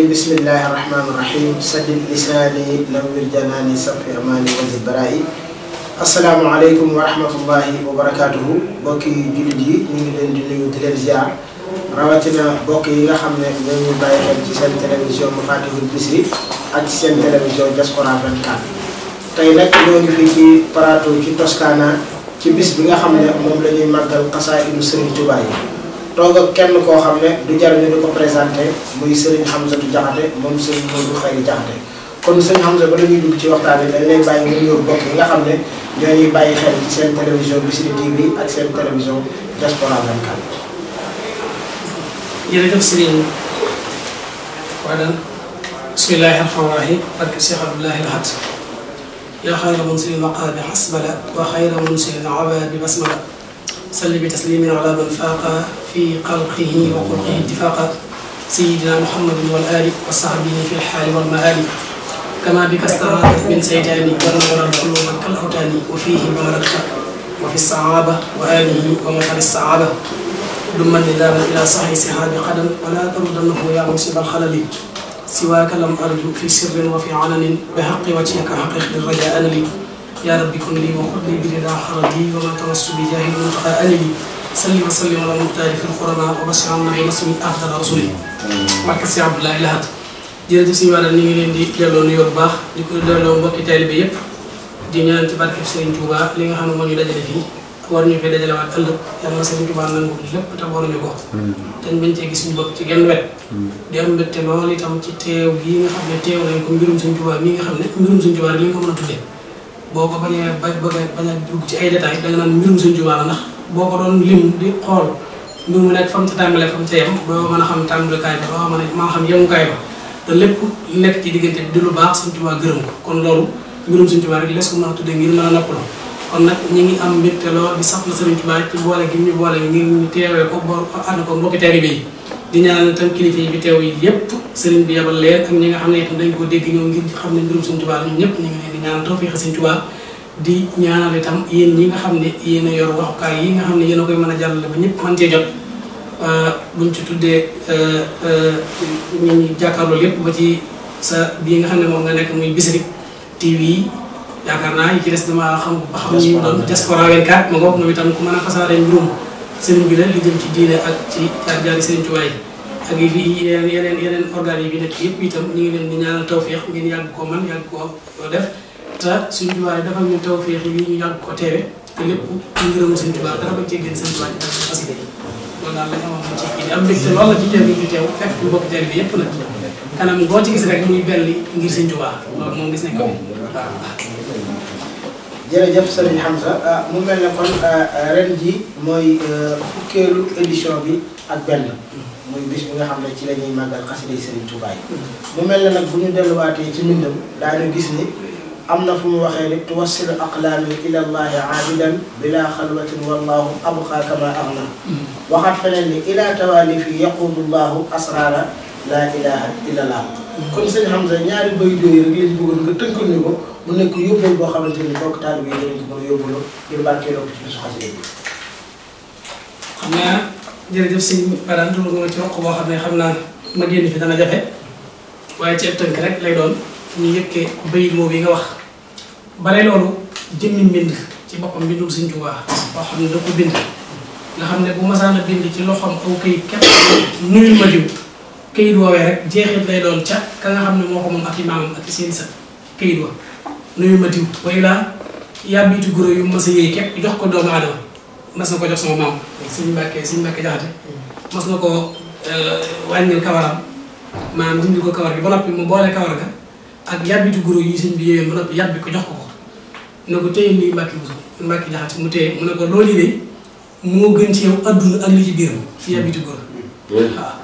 bismillahi rahmaani rahim saddid lisaani nawwir janaani safi amaani wazid baraa'i. asalaamaaleykum wa rahmatullahi wa barakaatuhu. mbokki jullit yi ñu ngi leen di nuyu di leen ziar rawatina mbokk yi nga xam ne ñoo ngi bàyyi xel ci seen télévision Mafatihul Bichri ak ci seen télévision Diaspora 24. tey nag ñoo ngi fii ci plateau ci Toscana ci bis bi nga xam ne moom la ñuy màggal xasaa'idu Serigne Touba yi. toog ak kenn koo xam ne du jar ñu di ko présenté muy Serigne Hamzatou Diakhaté moom Serigne Modou Khayri Diakhaté. kon Serigne Hamza ba dañuy dugg ci waxtaan bi dañ lay bàyyi nga nuyoo mbokk yi nga xam ne ñoo ñuy bàyyi xel ci seen télévision Bichri TV ak seen télévision Diaspora 24. jërëjëf Serigne Wadane bismillahi rahmaani rahim barke Cheikh Abdoulahi Lahad yaa xayra munsilin waqaa bi xasbala wa xayra munsilin aba bi basmala salli bi taslimin ala man faaqa fi xalqihi wa xulqihi ittifaaqa sayidina muhammadin wal ali wa sahbihi fi lxaali wal maali kama bika staadat min saytaani wa nawara quluban kal awtaani wa fihi barakta wa fi saaba wa alihi wa matali saaba dumman lillahi ila sahi sihaabi qadan wala tarudannahu ya musib alxalali siwaaka lam arju fi sirrin wa fi alanin bi xaqi wajhika xaqiqi raja anali يا رب كن لي وخذ لي برضا خردي وما تمس بجاه المنتقى أنبي صلي وسلم على المختار في القرآن وبشر النبي نسمي أفضل رسولي barke Sëñ Abdoulaye Lahad jërëjëf suñu waral ñu ngi leen di delloo nuyoo bu baax di ko delloo mbokki taalibe yëpp di ñaan ci barke Serigne Touba li nga xam ne moo ñu dajale fii war ñu fee dajalewaat ëllëg yàlla na Serigne Touba nangu lépp te waruñu ko te bañ cee gis suñu bopp ci genn wet di am mbégte lool itam ci teew gii nga xam ne teew nañ ko mbirum Serigne Touba mii nga xam ne mbirum Serigne Touba rek li nga ko mën a tuddee boo ko bañ a dugg ci ay détails da nga naan mbirum Serigne Touba la ndax boo ko doon lim di xool mbir mu nekk fa mu ca tàmbalee fa mu ca yem boo mën a xam tàmbalikaay ba doo mën a xam yemukaay ba te lépp nekk ci diggante bi di lu baax Serigne Touba gërëm ko kon loolu mbirum Serigne Touba rek lees ko mën a tuddee ngir mën a noppalu kon nag ñi ngi am mbégte lool di sax la Serigne Touba ci boole gi ñu boole ngir ñu teewee ko boo ànd ko mbokki taalibe yi di ñaanal itam kilifa yi bi teew yi yépp Serigne bi yabal leen ak ñi nga xam ne itam dañ ko dégg ñoom ngir xam ne mbirum Serigne Touba la ñun ñëpp ñu ngi leen di ñaanal tawfiix Serigne Touba di ñaanal itam yéen ñi nga xam ne yéen a yor waxukaay yi nga xam ne yéen a koy mën a jàllale ba ñëpp mën cee jot buñ ci tuddee ñu jàkkaarloo lépp ba ci sa bii nga xam ne moom nga nekk muy Bichri TV yaakaar naa yi ci des dama xam ba xam ñu doon Diaspora 24 ma ngoog moom itam ku mën a fasaaree mbirum sëriñ bi la li jëm ci diine ak ci jaar-jaari Serigne Touba yi ak yeneen organes yi bi nekk yëpp itam ñu ngi leen di ñaanal tawféex ngeen yàgg koo man yàgg koo def te suñu Touba yi defal ñu tawféex yi ñu yàgg ko teewe te lépp ñu ngërëmu Serigne Touba dara bañ cee génn Serigne Touba ci xasida yi loolu daal la ñu amoon ci kii di am mbégte loolu la ci teew gi ñu teew fekk ñu bokk teew bi yëpp nag kanam boo ci gis rek muy belli ngir Serigne Touba loolu moom gis nañ ko waaw. jërëjëf Serigne Hamza mu mel ne kon ren ji mooy fukkeelu édition bi ak benn muy bis bi nga xam ne ci la ñuy màggal xasida yi Serigne Touba yi mu mel ne nag bu ñu delluwaatee ci mbindam daañu gis ni am na fu mu waxee ni tuwassilu aqlaami ila llahi aabidan bila xalwatin wallahu abqa kama agna waxaat feneen ni ila tawalifi yaqudu llahu asrara la ilaha illa allah kon sëñ Hamza ñaari bay yooyu rek lañ bëggoon nga tënkal ñu ko mu nekk yóbbal boo xamante ni bokk taalibe yi dañ ko mën a yóbbaloo ngir barkeeloo ko ci bisu xasida yi. xam naa jërëjëf sëñ Badane dugal nga ci roq boo xam ne xam naa ma génn fi dana jafe waaye ci tënk rek lay doon ñu yëkkee bayit moo bi nga wax bare loolu jëmmi mbind ci boppam mbindum Serigne Touba boo xam ne da ko bind nga xam ne bu masaan a bind ci loxoom aw këyit képp nuyul ma diw këyit woowee rek jeexit lay doon ca ka nga xam ne moo ko moom ak i maamam ak i seen sa këyit wa nuyul ma diw way laa yàbbiitu guro yu mas a yéey képp jox ko doomu aadama mas na ko jox sama maam Serigne Mbacke Jaxate mas na ko wàññil kawaram maanaam dindi ko kawar gi ba noppi mu boole kawar ga ak yàbbitu guro yi sëñ bi yéwén ba noppi yàbbi ko jox ko ko ne ko téye lii Mbacke Bousso Mbacke Jaxate mu téye mu ne ko loolu de moo gën ci yow adduna ak li ci biiram ci yàbbitu guro waaw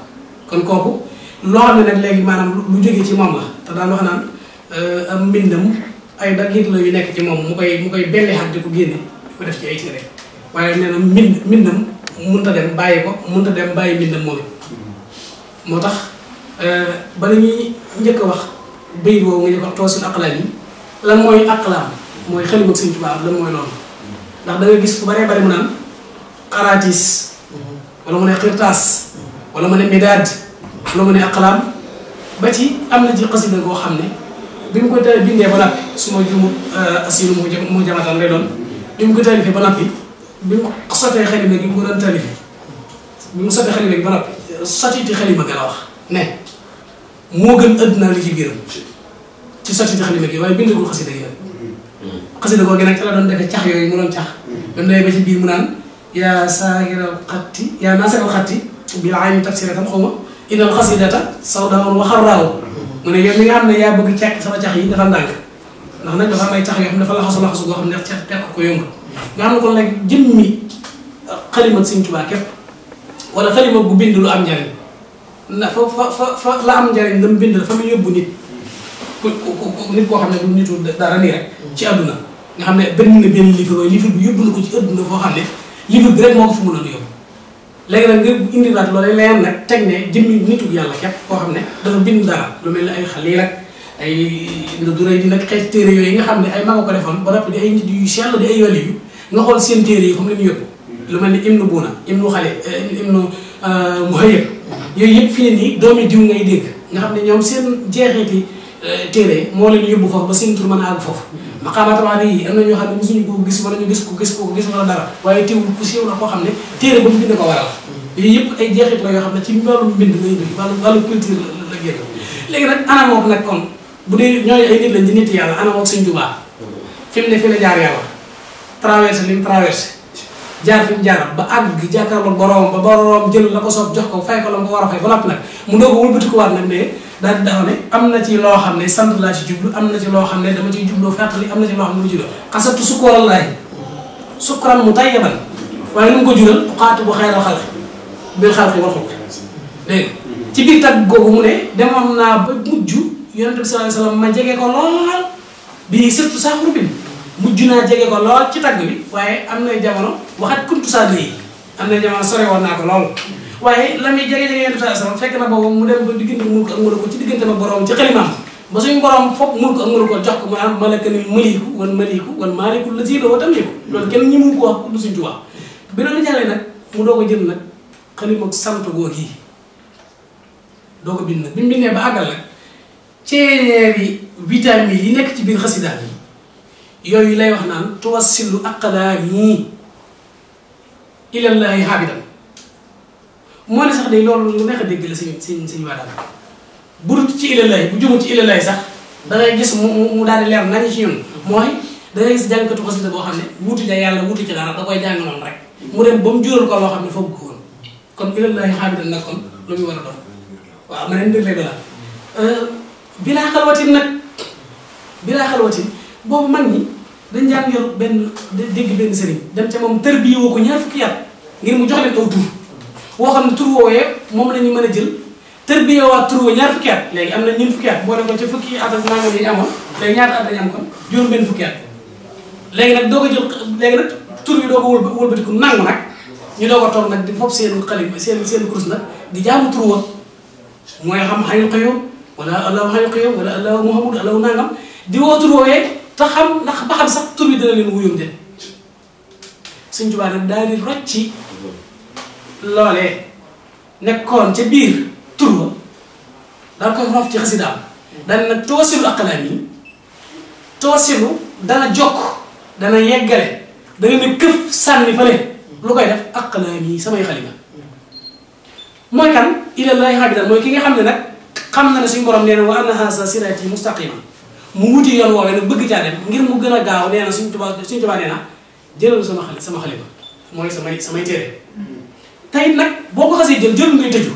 kon kooku loo xam ne nag léegi maanaam lu jóge ci moom la te daan wax naan am mbindam ay daggit la yu nekk ci moom mu koy belli xat di ko génne di ko def ci ay téere waaye nee na mbindam mënta dem bàyyi ko mënta dem bàyyi mbindam moom it moo tax bala ñuy njëkk a wax bayit boobu nga njëkk wax toosin aqlaam yi lan mooy aqlaam mooy xalima ak Serigne Touba lan mooy loolu ndax da nga gis fu baree bari mu naan xaraatis wala mu ne xirtaas wala mu ne midaad wala mu ne aqlaam ba ci am na ci xasida goo xam ne bi mu ko bindee ba noppi su ma juumut asiru mu jamataan lay doon bi mu ko taalifee ba noppi bi mu sottee xalima gi mu ko doon taalifee bi mu sottee xalima gi ba noppi sottiti xalima gi la wax ne moo gën àdduna li ci biiram ci sottiti xalima gi waaye bindagul xasida gi nag xasida googu nag ci la doon defee cax yooyu mu doon cax ba doy ba ci biir mu naan yaa saahiral xatti yaa naasiral xatti bil ayni tafsiratan xaw ma innal xasidata sawdaan wa xarraaw mu ne yow mi nga xam ne yaa bëgg cekk sama cax yi dafa ndànk ndax nag dafa am ay cax yoo xam ne dafa laxasu goo xam ne ca tekk ko yëngu nga xam ne kon nag jëmmi xalima Sëñ Tuubaa képp wala xalima bu bind lu am njariñ na fa la am njariñ la mu bind la fa mu yóbbu nit nit koo xam ne du nitu dara nii rek ci àdduna nga xam ne benn na benn livre waaye livre bi yóbbu na ko ci àdduna foo xam ne livre bi rek moo ko fi mënoon yóbbu léegi nag nga indiwaat loolu leneen nag teg ne jëmmi nitu yàlla képp koo xam ne dafa bind dara lu mel ne ay Xaliil ak ay Duray di nag xeeti téere yooyu nga xam ne ay maga ko defoon ba noppi di ay nit yu sell di ay wàll yu nga xool seen téere yi comme li mu yóbbu lu mel ne Ibnu Buuna Ibnu Xale Ibnu Muhayyab yooyu yëpp fi ne nii doomi diw ngay dégg nga xam ne ñoom seen jeexeeti téere moo leen yóbbu foofu ba seen tur mën a àgg foofu maqaamaatu waali yi am na ñoo xam ne mosuñu ko gis wala ñu gis ko wala dara waaye teewul ku siiw la koo xam ne téere ba mu bind ko waral yooyu yëpp ay jeexit la yoo xam ne ci wàllum mbind lay dugg wàllu culture la génn léegi nag anamook nag kon bu dee ñooñu ay nit lañ di nit yàlla anamook Sëñ Tuubaa fi mu ne fi la jaar yàlla traversé li mu traversé jaar fi mu jaar ba àgg jàkkaarloo boroom ba boroom jël la ko soob jox ko fay ko la nga ko war a fay ba noppi nag mu doog a wëlbati ko waat nag ne daal di dafa ne am na ci loo xam ne sant laa ci jublu am na ci loo xam ne dama ciy jubloo fàttali am na ci loo xam ne lu juddoo xasatu sukkoorallaahi sukkuran mu tayyaban waaye lu mu ko jural xaatu bu xayral xalqi bil xalqi wal xulqi dégg ci biir tagg googu mu ne demoon naa ba mujj yonent bi sallallahu alayhi wasallam ma jege ko lool bii surtout saa xurbin mujj naa jege ko lool ci tagg bi waaye am na jamono waxat kuntu saa yi am na jamono sore woon naa ko lool waaye la muy jege yonent bi sallallahu alayhi wasallam fekk na boobu mu dem ba diggante mulk ak mulk ci diggante ba borom ci xalimaam ba suñu borom foog mulk ak mulk jox ko mu naan malakanil maliku wal maaliku la siidoo tam ko loolu kenn ñi mu ko wax lu Sëñ Tuubaa bi loolu jàllee nag mu doo ko jël nag xalima ak sant googu yi doo ko bind nag bi mu bindee ba àggal nag ceeñeeri vitamine yi nekk ci biir xasidaat yi yooyu lay wax naan tuwassilu aqdaami ilallaahi haabidan moo ne sax day loolu lu neex a dégg la sëñ waa daal bu dul ci ilallaahi bu jëmul ci ilallaahi sax da ngay gis mu daal di leer nañu ci ñun mooy da ngay gis jàngkatu xasida boo xam ne wuutu ja yàlla wuutu ci dara da koy jàng noonu rek mu dem ba mu jural ko loo xam ne foog ko woon kon ilallaahi haabidan nag kon lu muy war a doon waaw ma ne mbir lay doon bilaa xalwatin boobu mag ñi dañ daan yor benn dégg benn sëriñ dem ca moom tërbiye woo ko ñaar fukki at ngir mu jox leen aw tur woo xam ne tur woowee moom la ñu mën a jël tërbiye waat tur woo ñaar fukki at léegi am na ñun fukki at boo ne ko ca fukki at ak nangam yi amoon léegi ñaata at lañu am kon juróom benn fukki at léegi nag doo ko jël léegi nag tur bi doo ko wëlbatiku nangu nag ñu doo ko toog nag di fopp seen xalim seen kurus nag di jaamu tur wa mooy xam xayul xëyoom wala allahu xayul xëyoom wala allahu muhammad allahu nangam di woo tur woowee te xam ndax ba xam sax tur bi dina leen wuyum de Sëñ Tuubaa nag daal di rocci loolee nekkoon ca biir tur wa daal koy rof ci xasidaam daal nag toosilu aqlaam yi toosilu dana jokk dana yeggale dana ne këf sànni fële lu koy def aqlaam yi samay xalima mooy kan ilallaahi haabidan mooy ki nga xam ne nag xam na ne suñu borom nee na wa anna haza siraati mustaqima mu wuti yoon woowee nag bëgg caa dem ngir mu gën a gaaw nee na suñu Tuubaa nee na jëlal sama xalima mooy samay téere tey nag boo ko xasee jël ngay tëju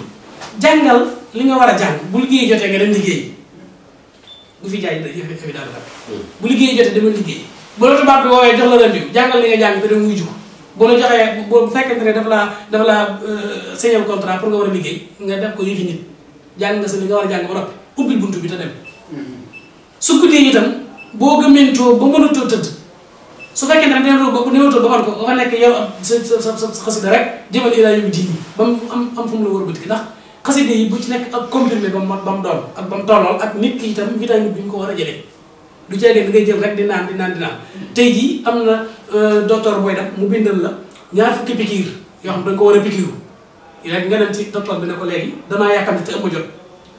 jàngal li nga war a jàng bu liggéey jotee nga dem liggéey bu fi jaay yëf daal bu liggéey jotee demal liggéey bu la tubaab bi woowee jox la rendez-vous jàngal li nga jàng te dem muy jug boo la joxee boo fekkente ne dafa laa signer contrat pour nga war a liggéey nga def ko yëfi nit jàng nga sa li nga war a jàng ba noppi ubbil buntu bi te dem su guddee itam boo gëmentoo ba mënatoo tëdd su fekkee ne néewtoo ba man ko nga fa nekk yow sa xasida rek jëmal ilaa yóbbu diini ba mu am fu mu la war a bëgg ndax xasida yi bu ci nekk ak comprimé ba mu doon ak ba mu tollool ak nit ki itam vitamine bi ñu ko war a jëlee du ceegee bi ngay jël rek di naan tey jii am na docteur booy def mu bindal la ñaar fukki pikiir yoo xam da nga ko war a pikiiru léegi nga dem ci docteur bi ne ko léegi damaa yàkkamti te ëmb jot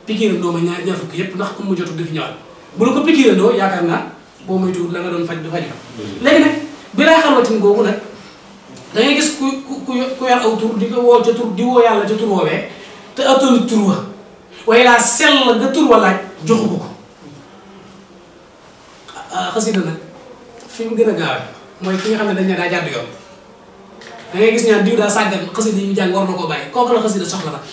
pikiirandoo ma ñaar fukk yëpp ndax mu jotul di fi ñëwaat bu la ko pikiirandoo yaakaar naa boo moytuwul la nga doon faj du faju léegi nag bi lay xalwatin googu nag da ngay gis ku yar aw tur di ko woo ca tur di woo yàlla ca tur woowee te attanu tur wa waaye laa sell nga tur wa laaj joxu ko xasida nag fi mu gën a gaawe mooy ki nga xam ne dañ ne daa jàdd yoon da ngay gis ñaan diw daa sàggan xasida yi mu jàng war na koo bàyyi kooku la xasida soxla nag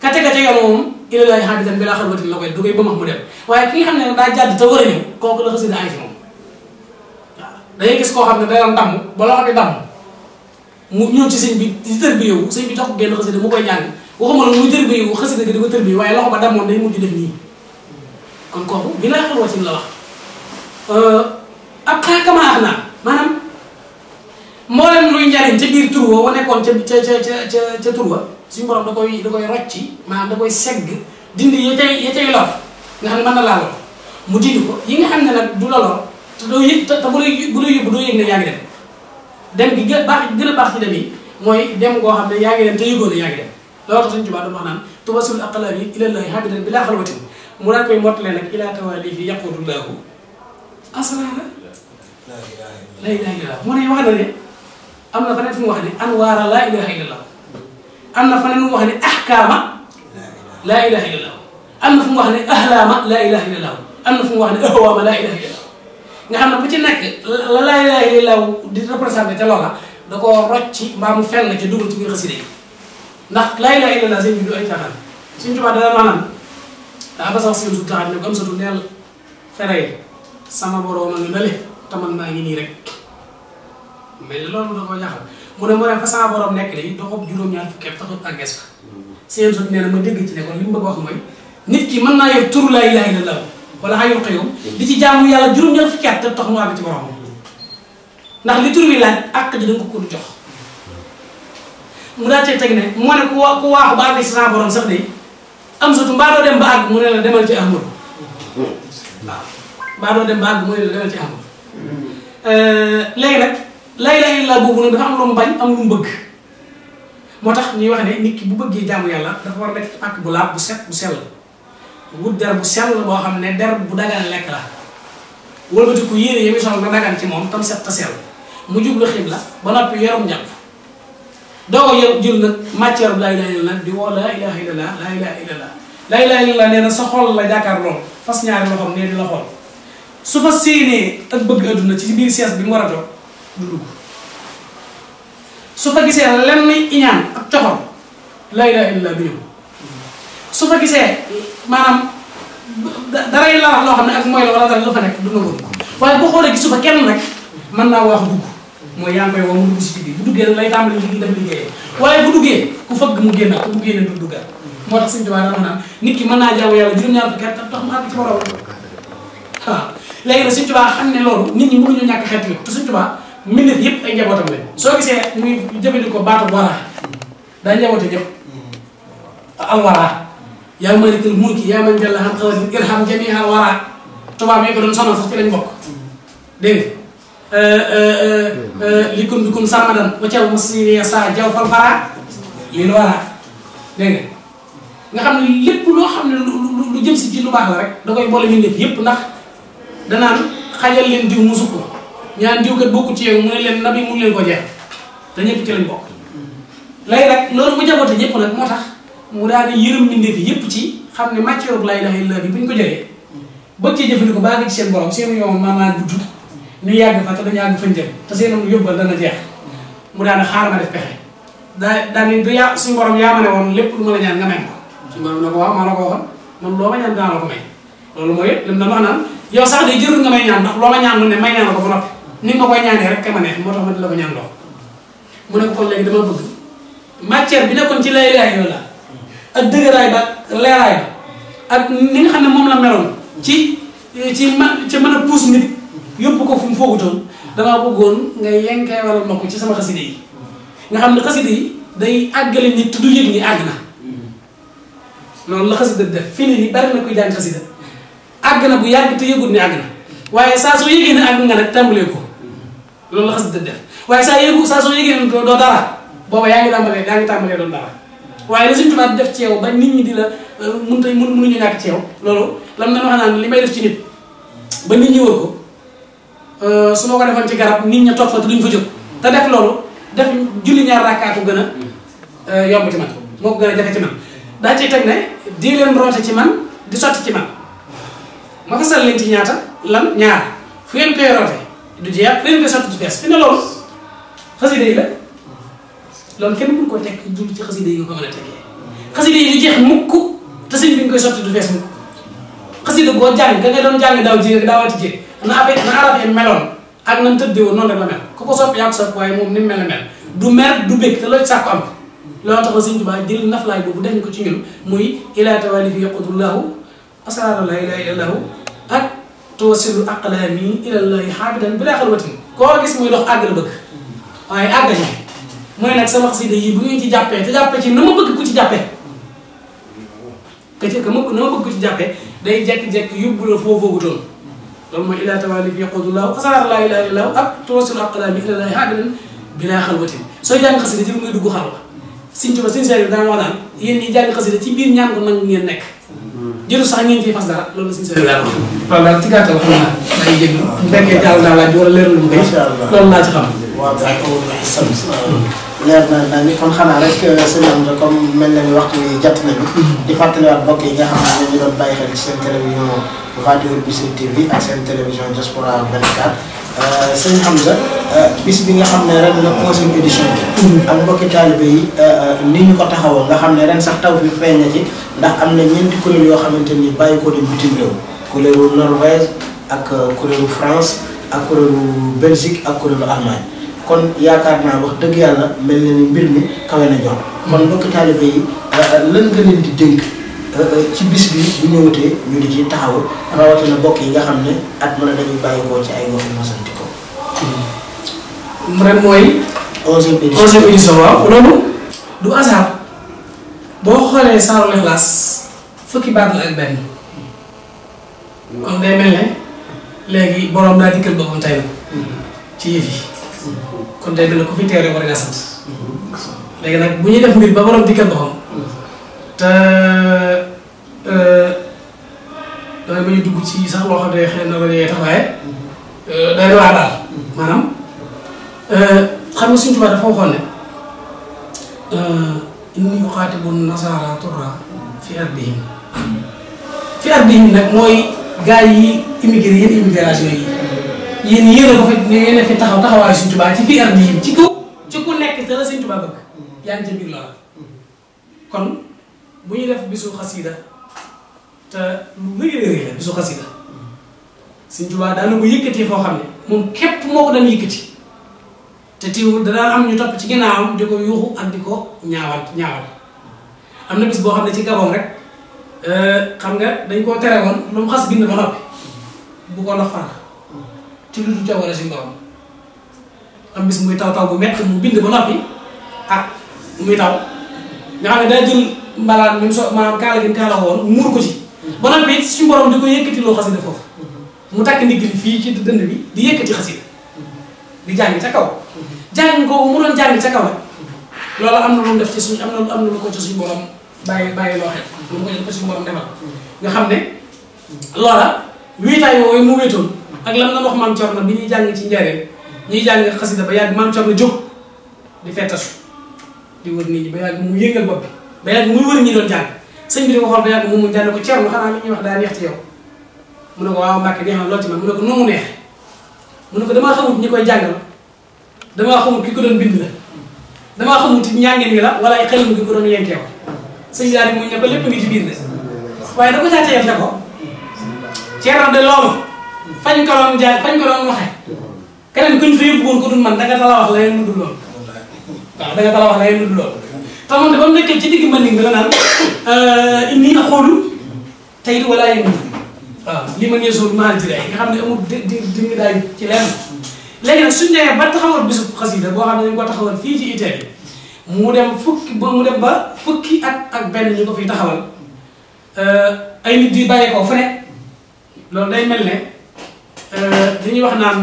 ka tega ca yoon moom ilalaay xaaditan bi laa xalwatin la koy du koy ba max mu dem waaye ki nga xam ne daa jàdd te war a ñëw kooku la xasida ay ci moom waaw da ngay gis koo xam ne day doon damm ba loxo di damm mu ñëw ci sëñ bi di tër bi yow sëñ bi jox ko genn xasida mu koy jàng waxuma la muy tër bi yow xasida gi di ko tër bi waaye loxo ba damoon day mujj def nii kon kooku bi laa xalwatin la wax ab xaakamaa naa maanaam mboolem luy njariñ ca biir tur wa nekkoon ca tur wa suñu borom da koy rocci maanaam da koy segg dindi ya cay lor nga xam ne mën na laa lor mu dindi ko yi nga xam ne nag du la lor te doo yëg te bu lay yóbbu doo yëg ne yaa ngi dem gi gën a baax ci dem yi mooy dem goo xam ne yaa ngi dem te yëgoo ne yaa ngi dem loolu tax suñu tubaab dafa wax naan tubasul aqlaami ilallahi habidan bilaa xalwatin mu daan koy mottalee nag ilaa tawali fi yaqudullaahu asraara laa ilaaha illallaah mu ne wax na ne am na feneen fu mu wax ne anwaara laa ilaaha illallaah am na feneen mu wax ne ahkaama laa ilaaha illallaah am na fu mu wax ne ahlaama laa ilaaha illallaah am na fu mu wax ne ahwaama laa ilaaha illallaah nga xam ne bu ci nekk la laa ilaaha illallaah di représenté ca loola da koo rocci mbaa mu fenn ca dugal ci biir xasida yi ndax laa ilaaha illallaah seen bi du ay caaxaan suñu tubaab dana maanaam daa ba sax si su taxaat ne ko am satu neel fere sama borom a nga nale taman maa ngi nii rek mais loolu da koo jaaxal mu ne fa sama borom nekk léegi doxub juróom-ñaar fukki at taxut àggees fa seen sot nee na ma dégg ci ne kon li mu bëgg wax mooy nit ki mën naa yor turu laa ilaaha illallaah wala xayul xëyum di ci jaamu yàlla juróom-ñaar fukki at te tax mu àgg ci borom ndax li tur wi laaj àq ji da nga ko du jox mu daal cee teg ne moo ne ku waaxu ba àgg ci sama borom sax de am sotu mbaa doo dem ba àgg mu ne la demal ci Ahmadu waaw mbaa doo dem ba àgg mu ne la demal ci Ahmadu léegi nag laa ilaaha illallaah boobu nag dafa am lu mu bañ am lu mu bëgg moo tax ñuy wax ne nit ki bu bëggee jaamu yàlla dafa war a nekk pàkk bu laab bu set bu sell wut der bu sell boo xam ne der bu dagan lekk la wëlbati ku yére yi muy sol nga dagan ci moom tam set ta sell mu jublu xibla ba noppi yorum njàpp doo ko jël nag matière bu laa ilaaha illallaah nag di woo laa ilaaha illallaah laa ilaaha illallaah laa ilaaha illallaah nee na sa xol la jàkkaar lool fas ñaari loxoom nee di la xool su fa séenee ak bëgg adduna ci biir siège bi mu war a toog du dugg su fa gisee lenn iñaan ak coxor laa ilaaha illallaah du ñëw su fa gisee maanaam daray la wax loo xam ne ak mooy la wala dara la fa nekk du nangu waaye boo xoolee gisu fa kenn rek mën naa wax dugg mooy yaa ngi koy woo mu dugg si digg bu duggee lay tàmbali liggéey def liggéeyee waaye bu duggee ku fëgg mu génn ku bu génne du duggaat moo tax Sëñ Tuubaa dana wax naan nit ki mën naa jaamu yàlla juróom-ñaar fukki at tax mu àgg ci borom waaw léegi nag Sëñ Tuubaa xam ne loolu nit ñi mënuñu ñàkk xeetli ko te Sëñ Tuubaa mbindeef yëpp ay njabootam lañ soo gisee muy jëfandikoo baatu waraa daa njaboote ñëpp alwaraa yaa maalikal mulki yaa man jalla xam xawatin irham jamiihal waraa tubaab yi ko doon sonal sax ci lañ bokk dégg li kun bi kun sàmmadan waccal masiriya sa jaw fal faraa lii lu waraa dégg nga xam ne lépp loo xam ne lu jëm si ci lu baax la rek da koy boole mbindeef yëpp ndax danaan xajal leen diw musu ko ñaan diw kat bokku ci yow mu ne leen nabi mu leen ko jeex te ñëpp ci lañ bokk léegi nag loolu mu jaboote ñëpp nag moo tax mu daal di yërëm mbindeef yi yëpp ci xam ne matière laa ilaaha illallaah bi bu ñu ko jëlee bëgg cee jëfandikoo ba àgg ci seen borom seen yoon maanaam gudd ñu yàgg fa te dañu àgg fañ jëm te seen yóbbal dana jeex mu daal di xaaral ma def pexe daa ni du yaa suñu borom yaa ma ne woon lépp lu ma la ñaan nga may ko suñu borom ne ko waaw maa la ko waxoon man loo ma ñaan dinaa la ko may loolu mooy lim dama wax naan yow sax day jërul nga may ñaan ndax loo ma ñaan lu ne may naa la ko ba noppi ni nga ma koy ñaanee rek ka ma neex moo tax ma di la ko ñaan loo mu ne ko kon léegi dama bëgg matière bi nekkoon ci laa ilaaha illallaah ak dëgëraay ba leeraay ba ak ni nga xam ne moom la meloon ci mën a puus nit yóbbu ko fu mu foogutoon damaa bëggoon nga yenkee wala ma ko ci sama xaside yi nga xam ne xaside yi day àggale nit te du yëg ni àgg na loolu la xasida def fii nii bari na kuy jàng xasida àgg na bu yàgg te yëgut ni àgg na waaye saa soo yëgee ne àgg nga nag tàmbalee ko loolu la xasida def waaye saa soo yëgee ne doo dara booba yaa ngi tàmbalee doon dara waaye la Sëñ Tuubaa def ci yow ba nit ñi di la mënuñu ñàkk ci yow loolu lam na wax naan li may def ci nit ba nit ñi wër ko su ma ko defoon ci garab nit ña toog fa te duñ fa jóg te def loolu def julli ñaar rakkaatu gën a yomb ci man moo ko gën a jafe ci man daa ciy teg ne di leen roote ci man di sotti ci man ma fasal leen ci ñaata lan ñaar fu ngeen koy roote du jeex fu ngeen koy sotti ci bees fi ne loolu xasida yi la loolu kenn mënu ko teg dul ci xasida yi nga ko mën a tegee xasida yi du jeex mukk te sëñ bi ñu koy sotti du fees mukk xasida boo jàng ka nga doon jàng daawati jéeg na araf yi meloon ak na mu tëddee woon noonu rek la mel ku ko sopp yaa ko sopp waaye moom ni mu mel la mel du mer du bég te loolu sàkku am loolu tax na Sëñ Tuubaa jël naflaay boobu def ñu ko ci ñun muy ilaa tawali fi yaqudullahu asraara la ilaha illallahu ak tuwasilu aqlaami ilallahi xaabidan bilaa xalwatin koo gis muy dox àgg la bëgg waaye àgg ñu mu ne nag sama xasida yi bu ngeen ci jàppee te jàppee ci na ma bëgg ku ci jàppee na ma bëgg ku ci jàppee day jekk-jekk yóbbu la foo foogutoon loolu mooy ilaa tawali fi yaqudullahu asraara la ilaha illallahu ak tuwasilu aqlaami ilallahi xaabidan bilaa xalwatin soo jàng xasida ci lu ngay dugg xalwa Sëñ Tuubaa Sëñ Saaliw daan wax naan yéen ñi jàng xasida ci biir ñaan ko nangu ngeen nekk jëru sax ngeen ciy fas dara loolu la Sëñ Saaliw daan wax waaw daal ci gàttal xam naa day jéglu bu fekkee jàll naa laaj wala leerlu bu incha allah loolu laa ci xam waaw leer na ni kon xanaa rek sëñ Amsa comme mel na ni waxtu yi jàtt nañu di fàttaliwaat mbokk yi nga xam ne ñu doon bàyyi xel ci seen télévision Radio Bichri TV ak seen télévision Diaspora 24 sëñ Amsa bis bi nga xam ne ren la 11e édition bi ak mbokki taalibe yi ni ñu ko taxawoo nga xam ne ren sax taw fi feeñ na ci ndax am na ñeenti kuréel yoo xamante ni bàyyi ko dem bitim réew kuréelu Norvège ak kuréelu France ak kuréelu Belgique ak kuréelu Allemagne kon yaakaar naa wax dëgg yàlla mel na ni mbir mi kawe na jox kon mbokki taalibe yi lan nga leen di dénk ci bis bi bu ñëwatee ñu di ci taxaw rawatina mbokk yi nga xam ne at mën a dañuy bàyyi koo ci ay gox yu masanti ko ren mooy 11e édition waaw loolu du hasard boo xoolee saaru Ixlaas fukki baat la ak benn kon day mel ne léegi borom daa dikkal boppam tey ci yëf yi kon day mel ne ku fi teere war nga sant léegi nag bu ñuy def mbir ba borom dikkal boppam te damay ba ñu dugg ci sax loo xam ne xëy na la ñuy tax waaye day waar daal maanaam xam nga Sëñ Tuubaa dafa waxoon ne inni uxaatibu nasaara turra fi ardihim nag mooy gars yi immigré yéen immigration yi yéen a ko fi yéen a fi taxawaayu Sëñ Tuubaa ci fi ardihim ci ku nekk te la Sëñ Tuubaa bëgg yaa ngi ca biir loola kon bu ñuy def bisu xasida te lu rëy la bisu xasida Sëñ Tuubaa daana ko yëkkatee foo xam ne moom képp moo ko daan yëkkati te teewul danaa am ñu topp ci ginnaawam di ko yuuxu ak di ko ñaawal am na bis boo xam ne ci Gabon rek xam nga dañ koo tere woon lu mu xas bind ba noppi bu ko ndox far ci lu du coobare si borom am bis muy taw bu métti mu bind ba noppi ak muy taw nga xam ne daa jël mbalaan mi so maanaam kaala gi kaala woon muur ko ci ba noppi suñu borom di ko yëkkati loo xasida foofu mu takk ndigg li fii ci dënd bi di yëkkati xasida di jàng ca kaw jàng kooku mu doon jàng ca kaw nag loolu am na lu mu def ci suñ am na lu ko ci suñu borom bàyyi loo xel lu mu ko suñu borom defal nga xam ne loola wéetaay yooyu mu wéetoon ak lam na wax maam Cerno bi ñuy jàng ci njëriñ ñuy jàng xasida ba yàgg maam Cerno jóg di fettasu di wër nit ñi ba yàgg mu yëngal bopp bi ba yàgg muy wër ñi doon jàng sëñ bi di ko xool ba yàgg mu jàng ko Cerno xanaa li ñuy wax daa neex ci yow mu ne ko waaw Mbàkke neex na lool ci man mu ne ko nu mu neex mu ne ko damaa xamut ñi koy jàngal damaa xamut ki ko doon bind la damaa xamut ñàngeen gi la wala ay xelim gi ko doon yenkeew sëñ daal di muñ ne ko lépp ngi ci biir de waaye da ko caa teyal ne ko Cerno de loolu fañ ko doon waxe keneen kuñ fa yóbbu woon ko dul man danga tala wax la yeen dul loolu waaw danga tala wax la yeen dul loolu te moom de ba mu nekkee ci digg Manding bi la naan inni a xoolu tey wala yéen waaw li ma nee soo maa ngi nga xam ne amul di daay ci lenn léegi nag suñu demee ba taxawal bisu xasida boo xam ne dañu ko taxawal fii ci Italie mu dem ba fukki ak benn ñu ko fiy taxawal ay nit di bàyyee ko fu ne loolu day mel ne dañuy wax naan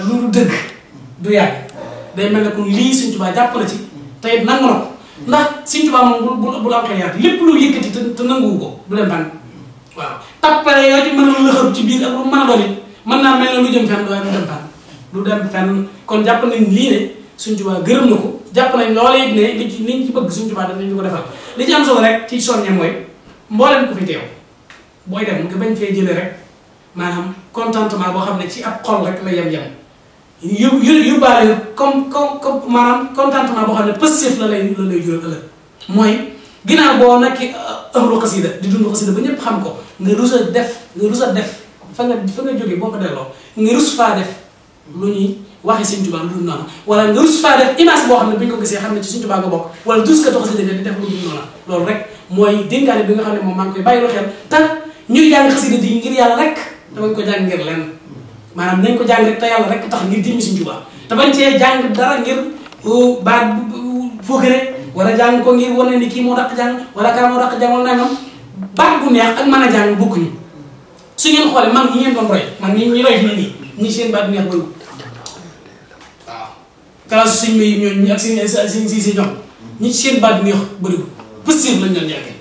lu dëgg du yàgg day mel ne kon lii Sëñ Tuubaa jàpp na ci te it nangu na ko ndax Sëñ Tuubaa moom bu am xel yaatu lépp lu yëkkati te nanguwu ko du dem fan waaw tappale yoo ci mën a lëxër ci biir ak lu mën a doon it mën naa mel ne lu jëm fenn waaye du dem fenn du dem fenn kon jàpp nañ lii ne Sëñ Tuubaa gërëm na ko jàpp nañ loolee it ne liñ ci bëgg Sëñ Tuubaa danañ ko defal li ci am solo rek ci soññe mooy mbooleem ku fi teew booy dem nga bañ fee jëlee rek maanaam contentement boo xam ne ci ab xol rek la yem yóbbaale comme maanaam contentement boo xam ne positif la lay jural ëllëg mooy ginnaaw boo nekk ëxlu xasida di dund xasida ba ñëpp xam ko nga rus a def fa nga jógee boo ko delloo nga rus faa def lu ñuy waxi Sëñ Tuubaa lu dul noonu wala nga rus faa def image boo xam ne bu ñu ko gisee xam ne ci Sëñ Tuubaa nga bokk wala dus ka xasida di def lu dul noonu loolu rek mooy dénkaane bi nga xam ne moom maa ngi koy bàyyi xel te ñuy jàng xasida di ngir yàlla rek damañ ko jàng ngir lenn maanaam nañ ko jàng rek te yàlla rek tax ngir jëmmi Sëñ Tuubaa te bañ cee jàng dara ngir baat foogere wala jàng ko ngir wane ni kii moo daq jàng wala kaa moo daq jàng wala nangam baat bu neex ak mën a jàng bokkuñu su ngeen xoolee mag ñi ngeen doon roy mag ñi roy fi ne nii ñi seen baat bu neex bëriwul waaw kalaasu suñ may ñooñu ak si ñoom ñi seen baat bu neex bëriwul positif lañ doon jàngee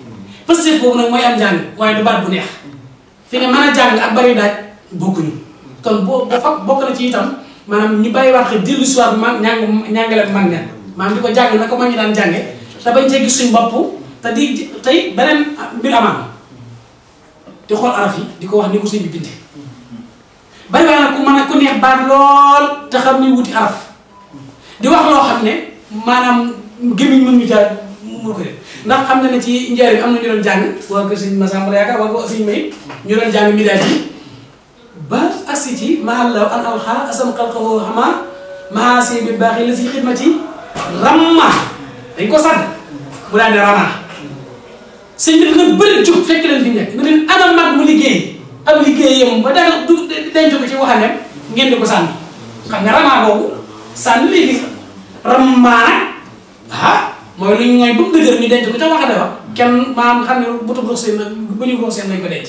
positif boobu nag mooy am jàng waaye du baat bu neex fi ne mën a jàng ak bari daaj bokkuñu kon bokk na ci itam maanaam ñu bàyyi waat xel dellu si waat ñàngale mag ña maanaam di ko jàng na ko mag ñi daan jànge te bañ cee gis suñ bopp te di tey beneen mbir amaan di xool araf yi di ko wax ni ko sëñ bi bindee bari waa nag ku mën a ku neex baat lool te xam ni wuti araf di wax loo xam ne maanaam gémmiñ mën ñu jaar mu ko def ndax xam na ne ci njëriñ am na ñu doon jàng waa kër sëñ Massamba yaakaar waa ko sëñ May ñu doon jàng midaaj yi ba agsi ci mahallaw an alxa asam xalqahu xama maasi bi baaxi la si xidmati ramma dañ ko sàdd mu daal ne rama sëñ bi dina bëri jóg fekk leen fi nekk nga leen ana mag mu liggéey am liggéeyam ba daal du denc ko ci waxaneem ngeen di ko sànni xam nga rama boobu sànni léegi ramma nag mooy lu ñu mooy bu dëgër ñu denc ko ca waxane wa kenn maanaam xam ne bu tub roog seen bu ñu roog seen lañ ko denc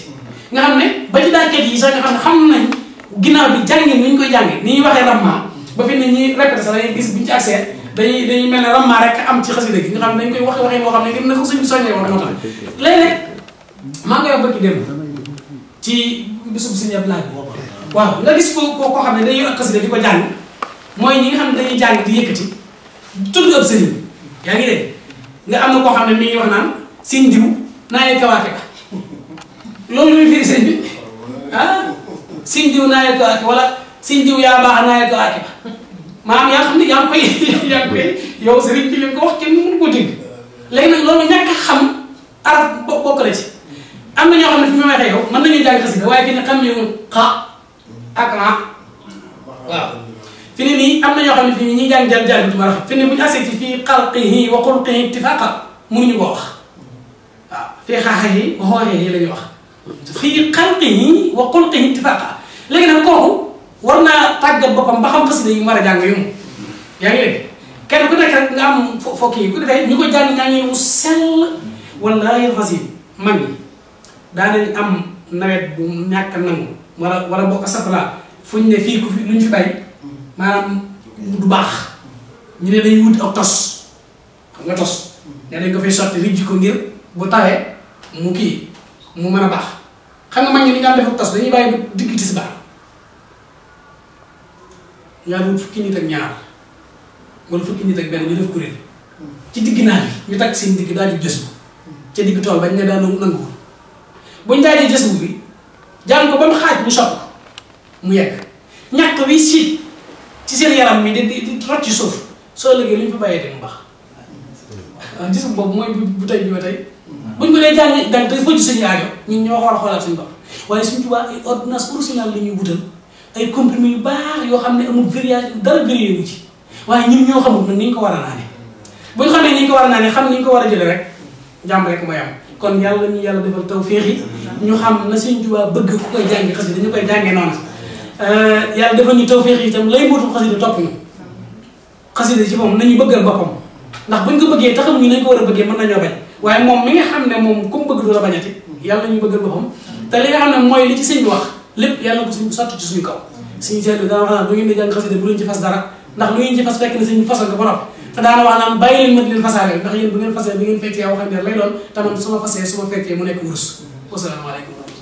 nga xam ne ba ci daajkat yi sax nga xam ne xam nañ ginnaaw bi jàngin ni ñu koy jànge ni ñuy waxee ramma ba fi ne ñuy répété sax dañuy gis buñu ci accès dañuy mel ne ramma rek am ci xasida gi nga xam ne dañ koy waxee moo xam ne ngir na ko suñu soññee wax moo tax léeg-léeg maa ngi koy wax bëgg dem ci bisub Sëñ Abdou Lahad waaw nga gis koo xam ne day yor ak xasida di ko jàng mooy ñi nga xam ne dañuy jàng di yëkkati tudd ab sëriñ yaa ngi dégg nga am na koo xam ne mi ngi wax naan sëñ diw naa yee kawaate ba loolu luy firi sëñ bi sëñ diw naa yee kawaate wala sëñ diw yaa baax naa yee kawaate ba maanaam yaa xam ne yaa ngi koy yow sëriñ bi leen ko wax kenn mënu ko dégg léegi nag loolu ñàkk a xam arab bokk na ci am na ñoo xam ne fi mu waxee yow mën nañu jàng xasida waaye fi ne xam ne xa ak ma waaw fi ne nii am na ñoo xam ne fii ñuy jàng jàng bi ma fi ne bu ñu asee ci fii xalqihi wa xulqihi ittifaqa mënuñu ko wax waaw fii xaaxihi wa xooxihi la ñuy wax fii xalqihi wa xulqihi ittifaqa léegi nag kooku war naa tàggat boppam ba xam xasida yi mu war a jàng yomb yaa ngi dégg kenn ku nekk rek nga am foo kii ku defee ñu ko jàng ñaa mu sell wallaahi xasim mag ñi daanañ am nawet bu ñàkk nangu wala bokk asafala fuñ ne fii ku fi luñ fi bay maanaam du baax ñu ne dañuy wut ak tos xam nga tos ne dañ ko fay sotti rijji ko ngir bu tawee mu kii mu mën a baax xam nga mag ñi ni nga am def ak tos dañuy bàyyi digg tisbaar ñaar wut fukki nit ak ñaar wala fukki nit ak benn ñu def kuréel ci digg naa bi ñu takk seen digg daal di jës bu ca digg tool bañ ne daa nangu buñ daal di jës bu bi jàng ko ba mu xaaj mu sopp mu yegg ñàkk wi siit ci seen yaram mi di rot ci suuf soo liggéey lu ñu fa bàyyee dem mu baax waaw gis nga boobu mooy bu tey bi ba tey buñ ko dee jàng dang te foo ci suñu aajo ñun ñoo war a xoolaat suñu bopp waaye suñ tubaab ay ordonnance originale la ñuy wutal ay comprimé yu baax yoo xam ne amul variation dara varié wu ci waaye ñun ñoo xamul nag ni ñu ko war a naane buñ xamee ni ñu ko war a naane xam ni ñu ko war a jëlee rek jàmm rek mooy am kon yàlla ñu yàlla defal tawféex yi ñu xam na suñ tubaab bëgg ku koy jàngi xasida dañu koy jàngee noonu yàlla defal ñu tawféex yi itam lay mootu xasida topp ñu xasida ci moom nañu bëggal boppam ndax buñ ko bëggee te xamuñu nañ ko war a bëggee mën nañoo bañ waaye moom mi nga xam ne moom comme bëgg du la bañati yàlla ñu bëggal boppam te li nga xam ne mooy li ci sëñ bi wax lépp yàlla ko suñ sotti ci suñu kaw suñu seet bi dana wax naan lu ngeen di jàng xasida bu leen ci fas dara ndax lu ngeen ci fas fekk na sëñ bi fasal ko ba noppi te daana wax naan bàyyi leen ma di leen fasaale ndax yéen bu ngeen fasee bu ngeen feccee waxandeer lay doon te man su ma fasee su ma feccee mu nekk wurus wasalaamaaleykum